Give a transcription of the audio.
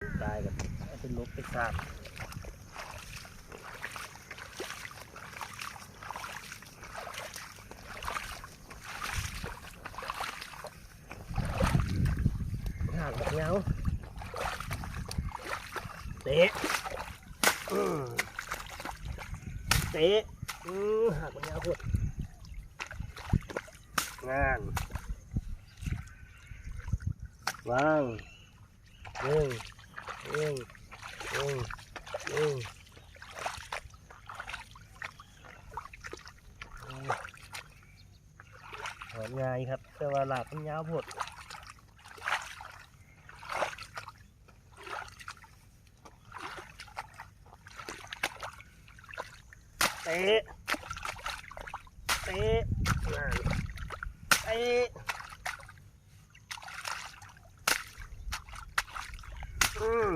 ຕາຍກໍເອົາໄປຫຼົບໄປສ້າງ. ຫາກບັກຍາວ ເຕະ ອືມ ເຕະ ອືມ ຫາກບັກຍາວໂພດ ງານ ວາງ ເບິ່ງ ເບິ່ງ ເບິ່ງ ເບິ່ງ ເບິ່ງ ໂອ້ຍ ຖອນງ່າຍຢູ່ຄັບ ແຕ່ວ່າລາກມັນຍາວໂພດ. ເຕະ ເຕະ ນັ້ນ ເຕະ ອືມ